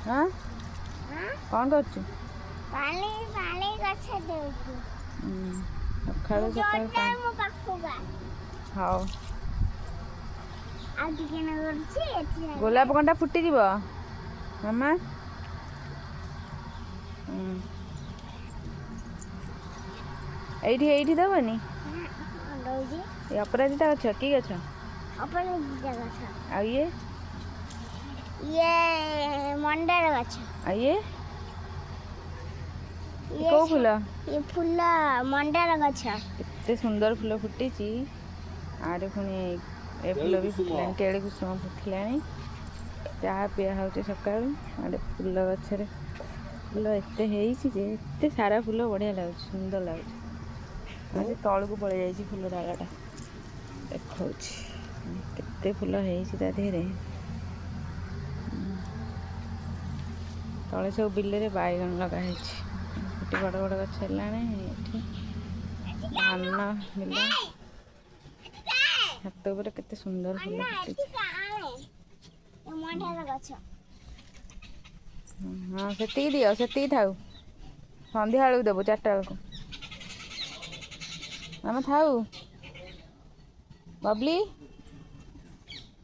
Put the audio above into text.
ହଁ, କ'ଣ କରୁଛୁ? ପାଣି, ପାଣି ଗଛ ଦେଉଛି। ସକାଳୁ ସକାଳୁ ପାଣି। ମୋ ପାଖକୁ ଆ। ହଉ। ଆଉ ଟିକେ ନ କରୁଛି ଏଠି। ଗୋଲାପ କଣ୍ଟା ଫୁଟିଯିବ ମାମା। ଏଇଠି, ଏଇଠି ଦେବନି। ଦଉଛି। ଏ ଅପରାଜିତା ଗଛ କି ଗଛ? ଅପରାଜିତା ଗଛ। ଆଉ ଇଏ? ଇଏ ମନ୍ଦାର ଗଛ। ଆଉ ଇଏ? ଇଏ କୋଉ ଫୁଲ? ଇଏ ଫୁଲ ମନ୍ଦାର ଗଛ। କେତେ ସୁନ୍ଦର ଫୁଲ ଫୁଟିଛି। ଆରେ ପୁଣି ଏ ଫୁଲ ବି ଫୁଟିଲାଣି, କେଳି କୁସୁମ ଫୁଟିଲାଣି। ଚାହା ପିଆ ହେଉଛି ସକାଳୁ। ଆଡ଼େ ଫୁଲ ଗଛରେ ଫୁଲ ଏତେ ହେଇଛି ଯେ, ଏତେ ସାରା ଫୁଲ, ବଢ଼ିଆ ଲାଗୁଛି, ସୁନ୍ଦର ଲାଗୁଛି। ଆଜି ତଳକୁ ପଳେଇ ଯାଇଛି ଫୁଲ ଡାଳଟା, ଦେଖାଉଛି କେତେ ଫୁଲ ହେଇଛି ତା ଦେହରେ। ତଳେ ସବୁ ବିଲରେ ବାଇଗଣ ଲଗା ହେଇଛି। ଏଠି ବଡ଼ ବଡ଼ ଗଛ ହେଲାଣି। ଏଠି ଧାନ ବିଲ। ଛାତ ଉପରେ କେତେ ସୁନ୍ଦର ଫୁଲ ଅନା ଫୁଟିଛି। ଏଠି ଆଣେ, ଏ ମନ୍ଦାର ଗଛ। ହଁ, ସେତିକି ଦିଅ, ସେତିକି ଥାଉ। ସନ୍ଧ୍ୟା ବେଳକୁ ଦେବୁ, 4ଟା ବେଳକୁ। ମାମା, ଥାଉ। ବବଲି।